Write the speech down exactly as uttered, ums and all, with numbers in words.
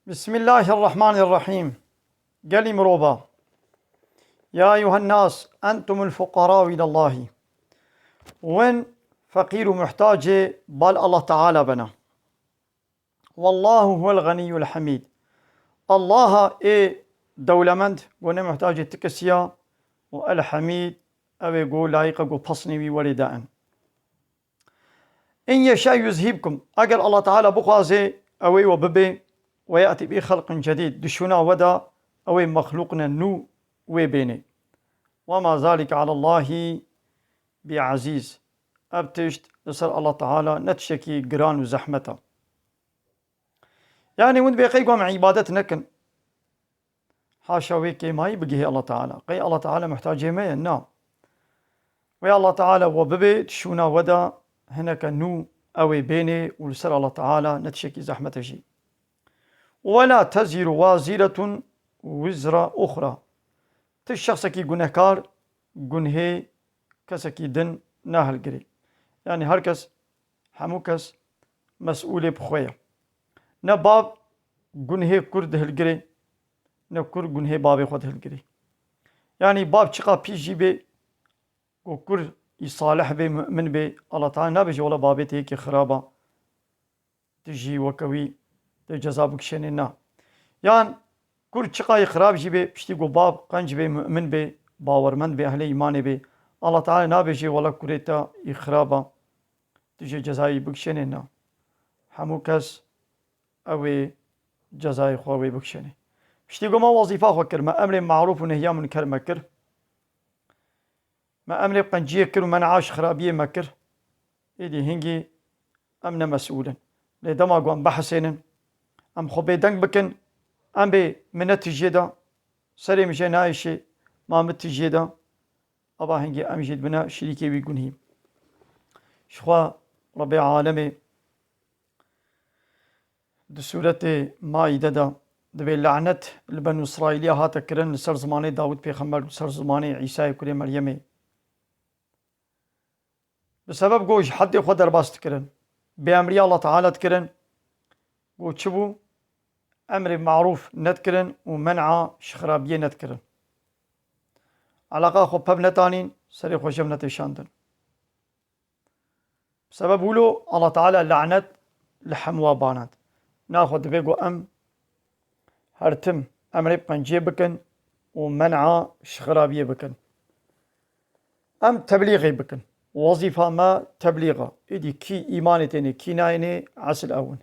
Bismillahirrahmanirrahîm. Gelî mirova. Ya eyyuhen nas, entumul fuqarau ilallahi. Win feqîr û muhtacê bal Allah Teala bena. Wallahu huwel ganiyyul hamîd. Allaha ê dewlemend go ne muhtacê ti kesiya û el hamîd, ew ê go layiqe go pesnê wî werê dain. In yeşe yuzhibkum. Eger Allah Teala bixwaze, ew ê we bibê, ve ye'ti bi xelqin cedîd. Di şûna we de ew ê mexlûqine nû wê bênê. Ve ma zalike alallahi bi azîz. Ev tişt li ser Allah Teala ne tiştekî giran û zehmet e. Yani hûn dibê qey ku em îbadet nekin. Haşa wê kêmayî bigihê Allah Teala. Qey Allah Teala muhtacê me ye? Na. Wê Allah Teala we bibê, di şûna we de hineke nû ew ê bênê û li ser Allah Teala ne tiştekî zehmet e jî. Wela teziru waziretun wizra uxra. Ti şexsekî gunehkar gunhê kesekî din nahilgirê. Yani her kes, hemû kes mesûlê bi xwe ye. Ne bav gunhê kur dihilgirê, ne kur gunhê bavê xwe dihilgirê. Yani bav çiqa pîs jî bê, ku kur î salih bê, mu'min bê, Allah Teala nabêje wela bavê te yekê xirab a, tu jî weke wî tu ceza bikişênê, na. Yan kur çiqa yî xirab jî bê, piştî ku bav qenc bê, mu'min bê, bawermend bê, ehlê îmanê bê, Allah Teala nabêje wela kurê te yî xirab a, tu jê cezayî bikişênê, na. Hemû kes ew ê cezayê xwe wê bikişênê. Piştî ku me wezîfa xwe kir, me emrê marûf û nehya munker me kir. Me emrê qenciyê kir û men'a ji xirabiyê me kir. Êdî hingî em ne mesûl in. Lê dema ku em bihesênin, em xwe bêdeng bikin, em bê min ne tijiyê de, serê min jê nayêşê, ma min tijiyê de, ava hingî em jî dibine şirîkê wî gunhî. Jixwe Rebê Alemê di sûretê Maîde de dibê lanet li Benû Îsraîliya hate kirin li ser zimanê Dawûd Pêxember û li ser zimanê Îsayê kurê Meryemê. Bi sebeb ku ji heddê xwe derbas dikirin, bêemriya Allah Teala dikirin, ku çi bû? Emrê marûf nedikirin û men'a ji xirabiyê nedikirin. Eleqa xwe pev netanîn, serê xwe jev netêşandin. Bi sebeb wilo Allah Teala lanet li hemû wan banand. Naxwe divê ku em her tim emrê bi qenciyê bikin û men'a ji xirabiyê bikin. Em teblîxê bikin. Wezîfa me teblîx e. Êdî kî îmanê tênê, kî nayênê, esil ew in.